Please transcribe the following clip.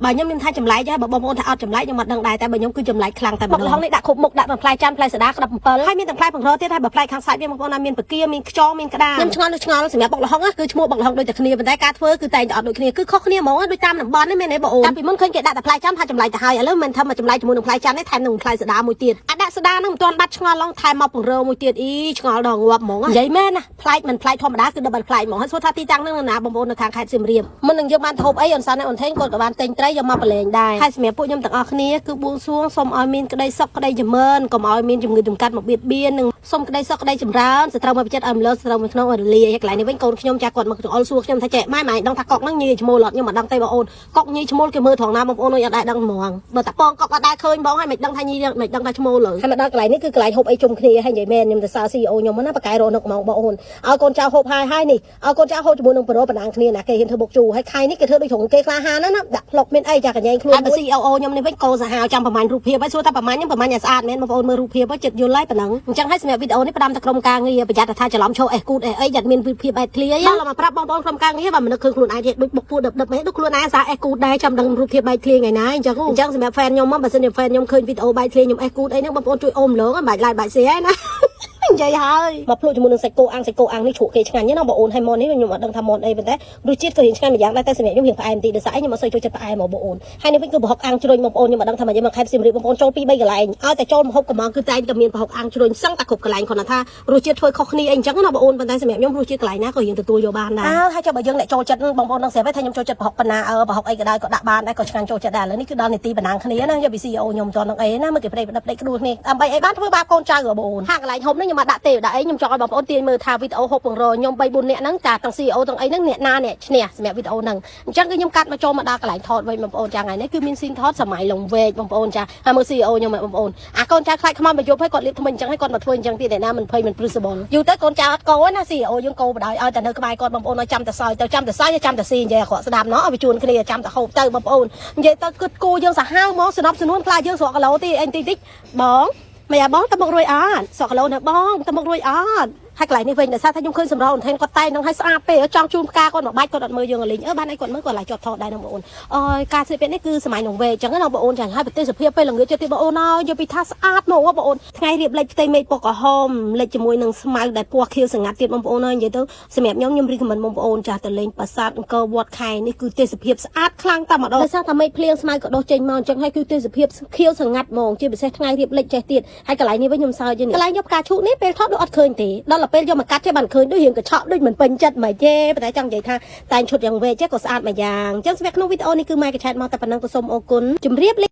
បើខ្ញុំខ្ញុំថាចម្លែកហើយបើបងប្អូនថាអត់ចម្លែកខ្ញុំអត់ដឹងដែរតែបើខ្ញុំគឺចម្លែកខ្លាំងតែម្ដងបុកល្ហុងនេះដាក់គ្រប់មុខដាក់ទាំងផ្លែច័ន្ទផ្លែសដាក្តាប់7ហើយមានទាំងផ្លែបង្រទៀតហើយបើផ្លែខាងសាច់វាបងប្អូនណាមានពគាមានខ្យងមានក្តារខ្ញុំឆ្ងល់នោះឆ្ងល់សម្រាប់បុកល្ហុងគឺឈ្មោះបុកល្ហុងដូចតែគ្នាប៉ុន្តែការធ្វើគឺតែងតែអត់ដូចគ្នាគឺខុសគ្នាហ្មងដូចតាមតំបន់នេះមែនទេបងអូនតាមពីមុនឃើញគេដាក់តែផ្លែច័ន្ទថាចម្លែកទៅហើយឥឡូវមិនថាមកចម្លែកជាមួយនឹងផ្លែច័ន្ទទេថែមនឹងផ្លែសដាមួយទៀតអាដាក់សដានឹងមិនទាន់បាត់ឆ្ងល់ឡងថែមមកពង្រើមួយទៀតអីឆ្ងល់ដល់ងាប់ហ្មងនិយាយមែនណាប្លែកមិនប្លែកធម្មតាគឺដល់ប្លែកហ្មងហើយសួរថាទីតាំងនឹងណាបងប្អូននៅខាងខេត្តសៀមរាបមុននឹងយើងបានហូបអីអនសានអនថេងគាត់ក៏បានទិញត្រីយកមកប្រឡែងដែរហើយសម្រាប់ពួកខ្ញុំទាំងអស់គ្នាគឺបួងសួងសូមឲ្យមានក្តីសុខក្តីចម្រើនកុំឲ្យមានជំងឺចំកាត់មកបៀតបៀននិងសូមក្តីសុខក្តីចម្រើនសត្រូវមកពិចិត្រឲ្យមលើសត្រូវមកក្នុងឲ្យរលាយហើយកន្លែងនេះវិញកូនខ្ញុំចាគាត់មកចង្អុលសួរខ្ញុំថាចេះម៉ែម៉ែដឹងថាកុកហ្នឹងញីឈ្មោលអត់ខ្ញុំមិនដឹងទេបងអូនកុកញីឈ្មោលគេមើលត្រង់ណាបងប្អូនអត់ដែរដឹងហ្មងបើតាពងកុកអត់ដែរឃើញបងហើយមិនដឹងថាញីមិនដឹងថាឈ្មោលលើហើយមកដល់កន្លែងនេះគឺកន្លែងហូបអីជុំគ្នាហើយនិយាយមែនខ្ញុំទៅសើ CEO ខ្ញុំណាបកកែរកនឹកហ្មងបងអូនឲ្យកូនចៅហូបហើយហើយនេះឲ្យកូនចៅហូបជាមួយនឹងប្រូបណ្ដាងគ្នាណាគេហ៊ានធ្វើបុកជូរហើយខៃនេះគេធ្វើដូចជ្រុងគេក្លាហានណាដាក់ផ្លុកមានអីចាកញែងខ្លួនហើយបើ CEO ខ្ញុំនេះវិញកោសាហាវចាំប្រហែលរូបភាពហើយសួរថាប្រហែលខ្ញុំប្រហែលឲ្យស្អាតមែនបងប្អូនមើលរូបភាពហើយចិត្តយល់ហើយប៉ុណ្ណឹងអញ្ចឹងហើយសម្រាប់វីដេអូនេះផ្ដាំតែក្រុមការងារប្រយ័ត្នថាច្រឡំឈោអេសគូតអេសអីយ៉ាត់មានភាពអេតធ្លាយដល់មកប្រាប់បងប្អូនក្រុមការងារបើមិននឹកឃើញខ្លួនឯងទេដូចបុកពួរដឹបដឹបហេដូចខ្លួនឯងសាអេសគូតដែរចាំដឹងរូបភាពបែកធ្លាយថ្ងៃណាអញ្ចឹងអញ្ចឹងសម្រាប់ fan ខ្ញុំមកបើសិនជា fan ខ្ញុំឃើញវីដេអូបែកធ្លាយខ្ញុំអេសគូតអីហ្នឹងបងប្អូនជួយអូមលងបាច់ like បាច់ share ណា និយាយហើយមកភ្លក់ជាមួយនឹងសាច់គោអាំងសាច់គោអាំងនេះជ្រក់គេឆ្ងាញ់ណាបងអូនហើយមន់នេះខ្ញុំអត់ដឹងថាមន់អីប៉ុន្តែរសជាតិក៏រៀងឆ្ងាញ់ម្យ៉ាងដែរតែសម្រាប់ខ្ញុំរៀងផ្អែមបន្តិចដោយសារអីខ្ញុំអត់សូវចូលចិត្តផ្អែមហ្មងបងអូនហើយនេះវិញគឺប្រហុកអាំងជ្រុញបងប្អូនខ្ញុំអត់ដឹងថាមកយកមកខេត្តសៀមរាបបងប្អូនចូល2 3កន្លែងឲ្យតែចូលមកហូបកំងគឺតែងតែមានប្រហុកអាំងជ្រុញសឹងតែគ្រប់កន្លែងគ្រាន់តែថារសជាតិធ្វើខុសគ្នាអីអញ្ចឹងណាបងអូនប៉ុន្តែសម្រាប់ខ្ញុំរសជាតិកន្លែងណាក៏យើងទទួលយកបានដែរអើហើយចុះបើយើងអ្នកចូលចិត្តបងប្អូននឹងស្រាប់ថាខ្ញុំចូលចិត្តប្រហុកប៉ុណ្ណាអើប្រហុកអីក៏ដោយក៏ដាក់បានដែរក៏ឆ្ងាញ់ចូលចិត្តដែរឥឡូវនេះគឺដល់នាទីបណ្ដាំងគ្នាណាយកពី CEO ខ្ញុំតនឹងអីណាមើលគេប្រេបដិបដិក្ដួលគ្នាដើម្បីអីបានធ្វើបាបកូនចៅបងអូនហាកន្លែងហូបនេះខ្ញុំមកដាក់ទេដាក់អីខ្ញុំចង់ឲ្យបងប្អូនទាញមើលថាវីដេអូហូបពង្រខ្ញុំ3 4នាក់ហ្នឹងចាទាំង CEO ទាំងអីហ្នឹងអ្នកណាអ្នកឈ្នះសម្រាប់វីដេអូហ្នឹងអញ្ចឹងគឺខ្ញុំកាត់មកចូលមកដល់កន្លែងថតវិញបងប្អូនចាថ្ងៃនេះគឺមាន scene ថតសម័យលងវែកបងប្អូនចាហើយមើល CEO ខ្ញុំបងប្អូនអាកូនចៅខ្លាចខ្មោចមកយប់ហើយគាត់លាបថ្មិញអញ្ចឹងហើយគាត់មកធ្វើអញ្ចឹងទៀតអ្នកណាមិនភ័យមិនព្រឺសបល់យូរទៅកូនចៅអត់កោណា CEO យើងកោបដ ாய் ឲ្យតែនៅក្បែរគាត់បងប្អូនឲ្យចាំតែសយទៅចាំតែសយចាំតែស៊ីនិយាយអាក្រក់ស្ដាប់ណោះឲ្យវាជួនគ្នាចាំតែហូបទៅបងប្អូននិយាយទៅគិតគូយើងសាហាវហ្មងស្នប់ស្នួនខ្លាចយើងស្រកគីឡូទីអីតិចតិចបងមិនអាបងតមុខរួយអត់ស្រកគីឡូនៅបងតមុខរួយអត់ហើយកន្លែងនេះវិញដោយសារថាខ្ញុំឃើញសម្រងអន្ថេនគាត់តែងនឹងឲ្យស្អាតពេកចង់ជូនផ្កាគាត់មកបាច់គាត់អត់មើលយើងលេងអឺបានអីគាត់មើលគាត់ឡាយជាប់ថតដែរនឹងបងអូនអើយការស្លៀកពាក់នេះគឺសម័យនងវេអញ្ចឹងណាបងអូនចាហើយប្រទេសសភាពពេលល្ងាចទៀតបងអូនអើយយកពីថាស្អាតមកបងអូនថ្ងៃរៀបលិចផ្ទៃមេឃពណ៌ក្រហមលិចជាមួយនឹងស្មៅដែលពណ៌ខៀវស្ងាត់ទៀតបងប្អូនអើយនិយាយទៅសម្រាប់ខ្ញុំខ្ញុំ recommend បងប្អូនចាស់ទៅលេងប្រាសាទអង្គរវត្តខែនេះគឺទេសភាពស្អាតខ្លាំងតែម្ដងដោយសារថាមេឃភ្លៀងស្មៅក៏ដុះចេញមកអញ្ចឹងហើយគឺទេសភាពខៀវស្ងាត់ហ្មងជាពិសេសថ្ងៃរៀបលិចចេះទៀតហើយកន្លែងនេះវិញខ្ញុំសើចជាងកន្លែងយកផ្កាឈូកនេះពេលថតដូចអត់ឃើញទេដល់ទៅពេលយកមកកាត់ចេះបានឃើញដូចរៀងកញ្ឆក់ដូចមិនពេញចិត្តមិនទេប៉ុន្តែចង់និយាយថាតែងឈុតយ៉ាងវែកចេះក៏ស្អាតមួយយ៉ាងអញ្ចឹងសម្រាប់ក្នុងវីដេអូនេះគឺម៉ែកឆែតមកតែប៉ុណ្ណឹងក៏សូមអរគុណជម្រាបលា។